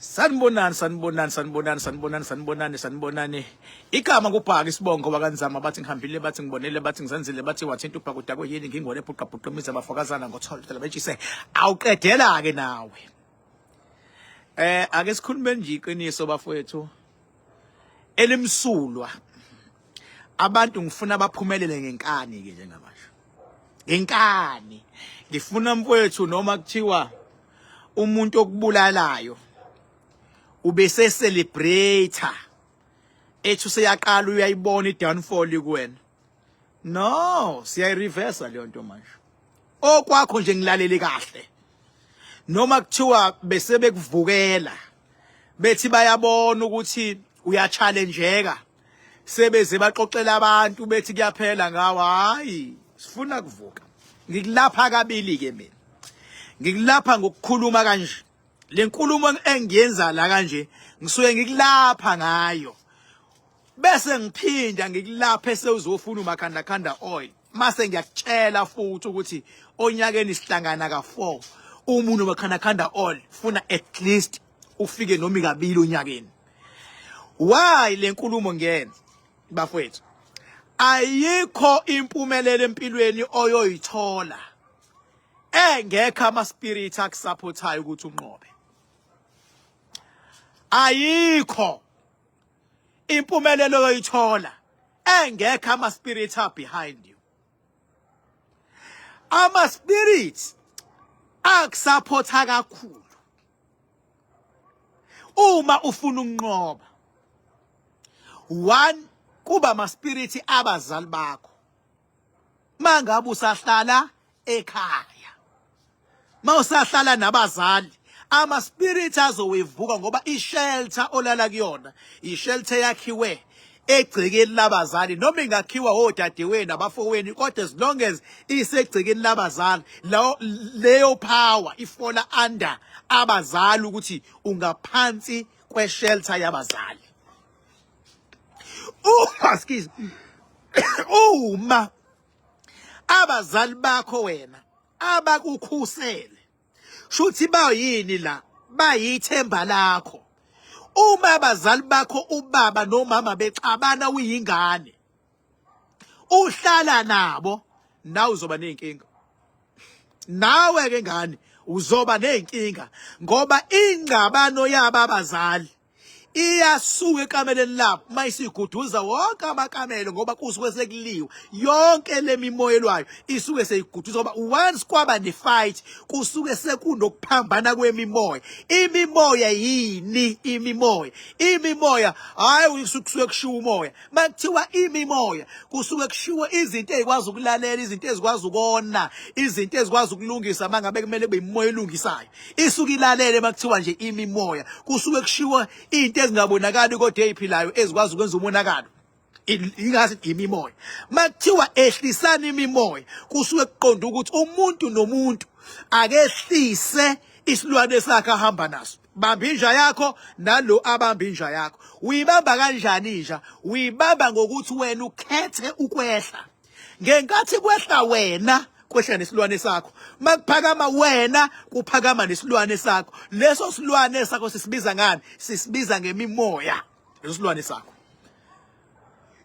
Sanibonani, sanibonani, sanibonani, sanibonani, sanibonani, sanibonani. Igama kubhaka isibongo wakanzama bathi ngihambile bathi ngibonele bathi ngizenzile bathi wathinta ubhaka udakwe yini ngingone bhuqa bhuqa imizi abafokazana ngothola betshise. Awuqedela ke nawe. Ake sikhulume nje iqiniso bafowethu. Elimsulwa. Abantu ngifuna baphumelele ngenkani ke njengamanje. Ngenkani. Ngifuna mfowethu noma kuthiwa umuntu okubulalayo ubese celebrator ethi useyaqala uyayibona i-downfall kuwena. No, siyayireversa leyo nto manje. Okwakho nje ngilalele kahle. Noma kuthiwa bese bekuvukela bethi bayabona ukuthi uyachallengeka sebeze baxoxela abantu bethi kuyaphela ngawo. Hayi, sifuna kuvuka. Ngikulapha kabili ke mina, ngikulapha ngokukhuluma kanje. Le nkulumo engiyenza la kanje ngisuke ngikulapha ngayo, bese ngiphinda ngikulaphe sewuzofuna umakhanda khanda oil. Mase ngiyakutshela futhi ukuthi onyakeni sihlangana ka4. Umuntu umakhanda khanda oil funa at least ufike noma kabili onyakeni. Why le nkulumo ngiyenza bafowethu? Ayikho impumelelo empilweni oyoyithola engekho ama spirit akusupportayo ukuthi unqobe. Ayikho impumelelo oyoyithola engekho ama spirit are behind you. Ama spirits akusupporta kakhulu uma ufuna ukunqoba. One, kuba ama spirit abazali bakho mangabe usahlala ekhaya, mawusahlala nabazali, ama spirit azowevuka ngoba ishelter olala kuyona ishelter yakhiwe egcekeni labazali, noma ingakhiwa odadewenu abafowenu, kodwa as long as isegcekeni labazali, leyo power ifola under abazali, ukuthi ungaphansi kweshelter yabazali. Uma, excuse, uma abazali bakho wena abakukhusele, shuthi bayini la, bayithemba lakho. Uma abazali bakho ubaba nomama bexabana uyingane uhlala nabo, nawe uzoba nezinkinga. Nawe ke ngane uzoba nezinkinga ngoba ingxabano yaba abazali iyasuka ekameleni labo mayisiguduza wonke amakamelo, ngoba kusuke sekuliwe. Yonke le mimoya elwayo isuke seyiguduza, ngoba once kwaba ne-fight kusuke sekunokuphambana kwemimoya. Imimoya yini? Imimoya, imimoya, hhayi, kusuke kushiwo umoya. Makuthiwa imimoya kusuke kushiwo izinto ezikwazi ukulalela, izinto ezikwazi ukona, izinto ezikwazi ukulungisa. Mangabe kumele kube imimoya elungisayo isuke ilalele. Makuthiwa nje imimoya kusuke kushiwo into ezingabonakali kodwa eziphilayo ezikwazi ukwenza umonakalo, ingase imimoya. Makuthiwa ehlisana imimoya kusuke kuqonda ukuthi umuntu nomuntu akehlise isilwane sakhe ahamba naso. Bamba inja yakho, nalo abamba inja yakho. Uyibamba kanjani inja? Uyibamba ngokuthi wena ukhethe ukwehla. Ngenkathi kwehla wena, kwehla nesilwane sakho. Makuphakama wena, kuphakama nesilwane sakho. Leso silwane sakho sisibiza ngani? Sisibiza ngemimoya. Leso silwane sakho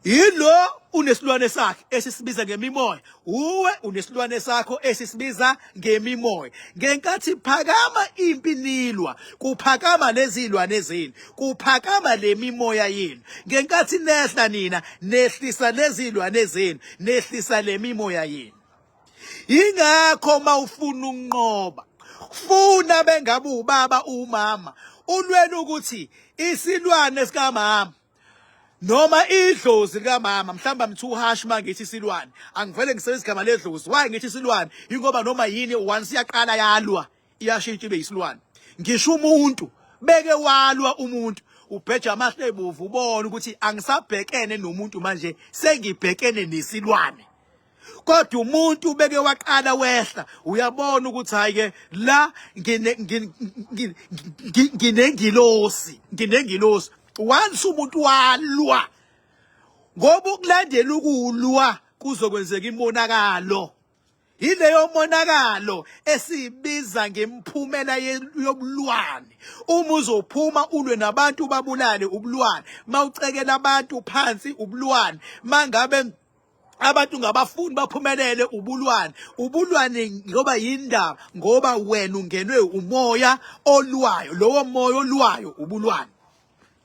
yilo unesilwane sakhe esisibiza ngemimoya, uwe unesilwane sakho esisibiza ngemimoya. Ngenkathi phakama impi nilwa, kuphakama lezilwane zenu, kuphakama lemimoya yenu. Ngenkathi nehla nina, nehlisa lezilwane zenu, nehlisa lemimoya yenu. Ingakho mawufuna ukunqoba, funa bengabe ubaba umama ulwela ukuthi isilwane sikamama noma idlozi likamama, mhlawumbe I'm too harsh mangithi isilwane, angivele ngisebenzise igama ledlozi. Why ngithi isilwane? Ingoba noma yini once iyaqala yalwa iyashintsha ibe isilwane. Ngisho umuntu beke walwa, umuntu ubheja amahlebuvu, ubone ukuthi angisabhekene nomuntu manje, sengibhekene nesilwane. Kodwa umuntu ubeke waqala wehla, uyabona ukuthi hayi ke la nginengilosi, nginengilosi. Once umuntu walwa, ngoba ukulandela ukulwa kuzokwenzeka imonakalo. Yileyo monakalo esiyibiza ngemphumela yobulwane. Uma uzophuma ulwe nabantu ubabulale ubulwane, mawucekela abantu phansi ubulwane, mangabe abantu ngabafuni baphumelele ubulwane. Ubulwane ngoba yindaba, ngoba wena ungenwe umoya olwayo, lowo moya olwayo ubulwane.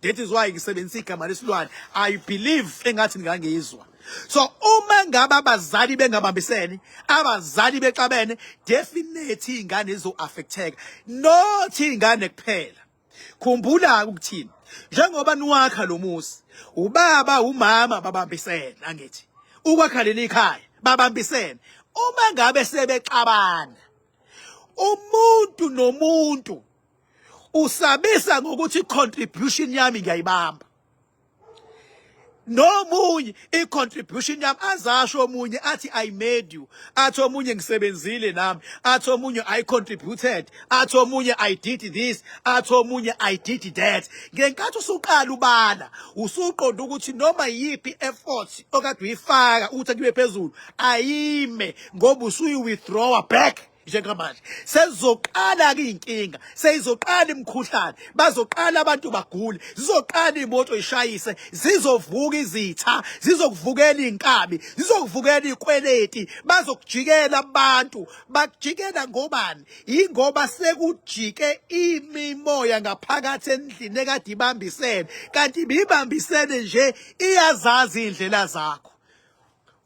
That is why ngisebenzisa igama lesilwane. I believe engathi ningangizwa. So uma ngabe abazali bengabambisene, abazali bexabene, definitely ingane izo affecteka. Not ingane kuphela. Khumbula ukuthini? Njengoba niwakha lo muzi, ubaba umama babambisene angithi. Ukwakha leli khaya babambisene. Uma ngabe sebexabana, umuntu nomuntu usabisa ngokuthi contribution yami ngiyayibamba nomunye i-contribution yami azasho omunye athi I made you, athi omunye ngisebenzile nami, athi omunye I contributed, athi omunye I did this, athi omunye I did that. Ngenkathi usuqala ubala usuqonda ukuthi noma yiphi effort okade uyifaka ukuthi kuye phezulu ayime, ngoba usuyi withdraw back. Njengamanje sezizoqala ke inkinga, seyizoqala imikhuhlane, bazoqala abantu bagule, zizoqala imoto ishayise, zizovuka izitha, zizokuvukela inkabi, zizokuvukela ikweleti, bazokujikela abantu. Bakujikela ngobani? Ingoba sekujike imimoya ngaphakathi endlini ekade ibambisene, kanti ibibambisene nje iyazazi indlela zakho.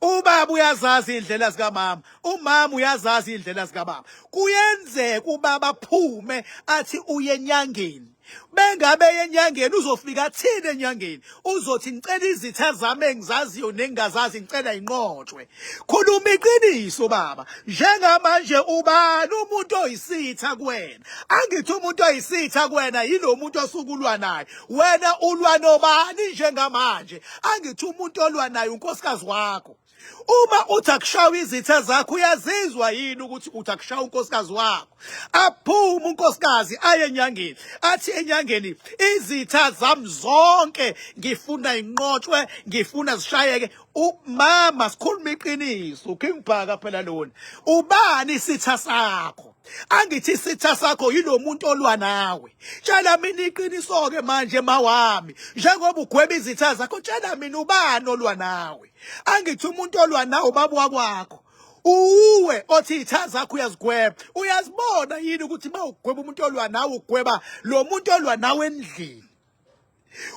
Ubaba uyazazi indlela zikamama, umama uyazazi indlela zikababa. Kuyenzeka ubaba aphume athi uye enyangeni. Bengabe enyangeni uzofika athini enyangeni? Uzothi ngicela izitha zami engizaziyo nengingazazi ngicela inqotshwe. Khuluma iqiniso baba. Njengamanje ubani umuntu oyisitha kuwena? Angithi umuntu oyisitha kuwena yilo muntu osukulwa naye. Wena ulwa nobani njengamanje? Angithi umuntu olwa naye unkosikazi wakho. Uma uthi akushawa izitha zakho uyazizwa yini ukuthi uthi akushawa unkosikazi wakho? Aphume unkosikazi aye enyangeni, athi enyangeni izitha zami zonke ngifuna inqotshwe, ngifuna zishayeke. Umama sikhuluma iqiniso, uKing Bhaka phela lona. Ubani isitha sakho? Angithi isitha sakho yilo muntu olwa nawe. Tshela mina iqiniso ke manje mawami, njengoba ugweba izitha zakho, tshela mina ubani olwa nawe. Angithi umuntu olwa nawe ubaba wakwakho. Uwe othi izitha zakho uyazigweba. Uyazibona yini ukuthi mawugweba umuntu olwa nawe ugweba lo muntu olwa nawe endlini?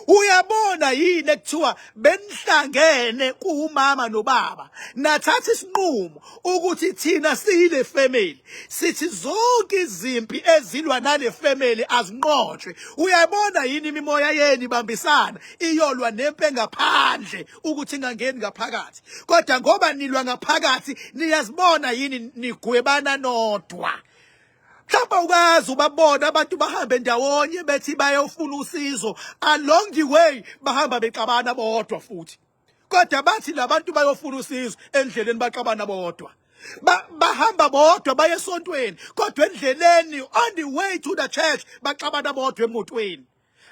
Uyabona yini ekuthiwa benihlangene kuwumama nobaba nathatha isinqumo ukuthi thina siyile family, sithi zonke izimpi ezilwa nale family azinqotshwe. Uyabona yini imimoya yenu ibambisana iyolwa nempi engaphandle ukuthi ingangeni ngaphakathi, kodwa ngoba nilwa ngaphakathi niyazibona yini nigwebana nodwa? Mhlawumbe ukazi ubabona abantu bahambe ndawonye bethi bayofuna usizo, along the way bahamba bexabana bodwa futhi, kodwa bathi labantu bayofuna usizo, endleleni baxabana bodwa. Bahamba bodwa baye esontweni, kodwa endleleni on the way to the church baxabana bodwa emotweni,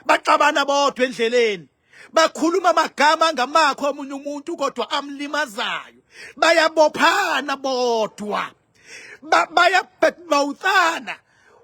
baxabana bodwa endleleni, bakhuluma amagama angamakho omunye umuntu kodwa amlimazayo, bayabophana bodwa, bayabhebawuthana.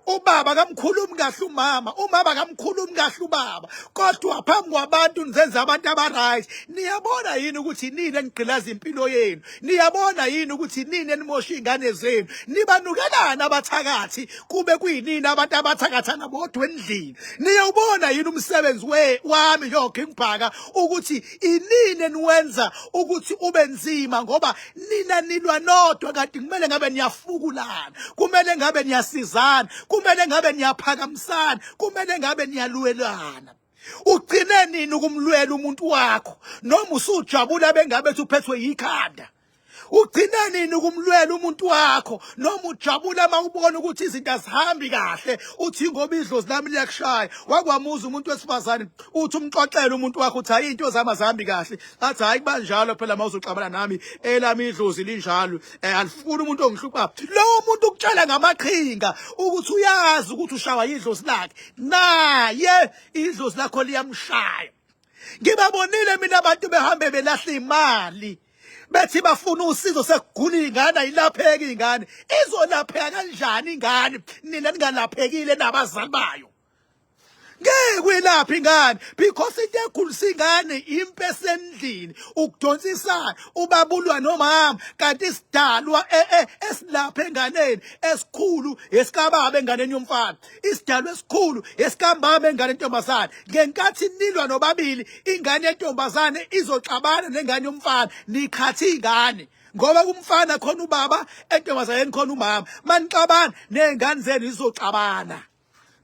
Ubaba kamkhulumi kahle umama, umama kamkhulumi kahle ubaba, kodwa phambi kwabantu nizenza abantu aba-right. Niyabona yini ukuthi nini enigqilaza impilo yenu? Niyabona yini ukuthi nini enimosha iy'ngane zenu? Nibanukelana abathakathi kube kuyinini abantu abathakathana bodwa endlini. Niyawubona yini umsebenzi wami njengoKing Bhaka ukuthi inini eniwenza ukuthi ube nzima, ngoba nina nilwa nodwa, kanti kumele ngabe niyafukulana, kumele ngabe niyasizana, kumele ngabe niyaphakamisana, kumele ngabe niyalwelana. Ugcine nini ukumlwela umuntu wakho noma usujabula bengabe ethi uphethwe yikhanda? Ugcine nini ukumlwela umuntu wakho noma ujabula uma ubona ukuthi izinto azihambi kahle, uthi ngoba idlozi lami liyakushaya? Wakwamuza umuntu wesifazane, uthi umxoxele umuntu wakho uthi hayi into zami azihambi kahle, athi hayi kubanjalo phela uma uzoxabana nami, elami idlozi linjalo, alifuni umuntu ongihlupha. Lowo muntu ukutshela ngamaqhinga ukuthi uyazi ukuthi ushawa idlozi lakhe, naye idlozi lakho liyamshaya. Ngibabonile mina abantu behambe belahla imali. Bethi bafuna usizo sekugula ingane ayilapheki ingane. Izolapheka kanjani ingane nina ningalaphekile nabazali bayo? Ngeke uyilaphe ingane because into ekhulisa ingane impe esendlini ukudonsisana ubabulwa nomama kanti isidalwa e, e, esilapha enganeni esikhulu esikababa enganeni yomfana isidalwa esikhulu esikambaba engane yentombazane ngenkathi nilwa nobabili ingane yentombazane izoxabana nengane yomfana niqhatha ingane ngoba kumfana khona ubaba entombazaneni khona umama manixabana nezingane zenu izoxabana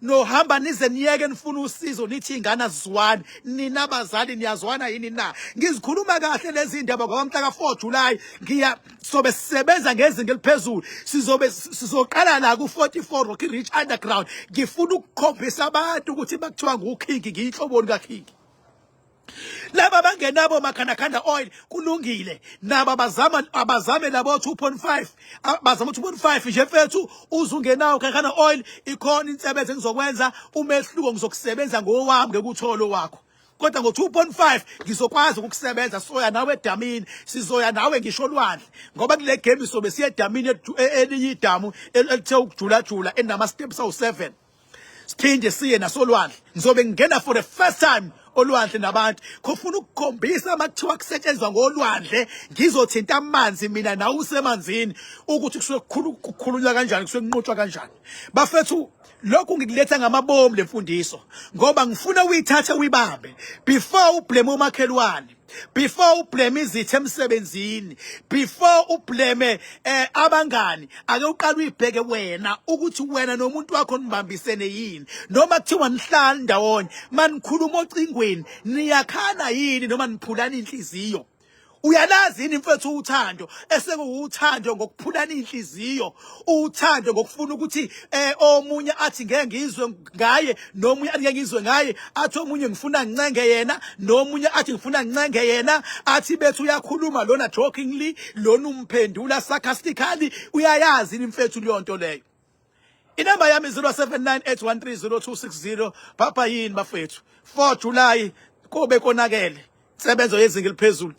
nohamba nize niyeke nifuna usizo nithi ingane azizwani nina bazali niyazwana yini na ngizikhuluma kahle lezi ndaba ngoba mhla ka-4 July ngiya sobe sisebenza ngezinga eliphezulu sizobe sizoqala la ku-44 Rocky Ridge Underground ngifuna ukukhombisa abantu ukuthi bakuthiwa nguKing ngiyinhloboni kaKing laba abangenabo makhandakhanda oil kulungile nabo abazama abazame labo 2.5 bazama 2.5 nje mfethu uzungenawo khandakhanda oil ikhona insebenzo engizokwenza umehluko ngizokusebenza ngowami ngeke uthole wakho kodwa ngo-2.5 ngizokwazi ukukusebenza soya nawe edamini sizoya nawe ngisho olwandle ngoba kule game sobe siye edamini elinye idamu elithe ukujulajula enama-steps awu-7 siphinde siye nasolwandle ngizobe ngingena for the first time olwandle nabantu khofuna ukukhombisa uma kuthiwa kusetshenzwa ngolwandle ngizothinta amanzi mina nawe usemanzini ukuthi kusuke kukhulunywa kanjani kusuke kunqotshwa kanjani bafethu lokhu ngikuletha ngamabomu lemfundiso ngoba ngifuna uyithathe uyibambe before ublame umakhelwane before ublame izitha emsebenzini before ublame eh abangani ake uqale uyibheke wena ukuthi wena nomuntu wakho nibambisene yini noma kuthiwa nihlala ndawonye manikhuluma ocingweni niyakhana yini noma niphulana inhliziyo uyalazi yini mfethu uthando esekuwuthando ngokuphulana inhliziyo uthando ngokufuna ukuthi eh omunye athi ngeke ngizwe ngaye nomunye athi ngeke ngizwe ngaye athi omunye ngifuna ngincenge yena nomunye athi ngifuna ngincenge yena athi bethu uyakhuluma lona jokingly lona umphendula sarcastically uyayazi yini mfethu leyo nto leyo inamba yami 0798130260 papa yini bafethu 4 July kobe konakele insebenzo yezinga eliphezulu.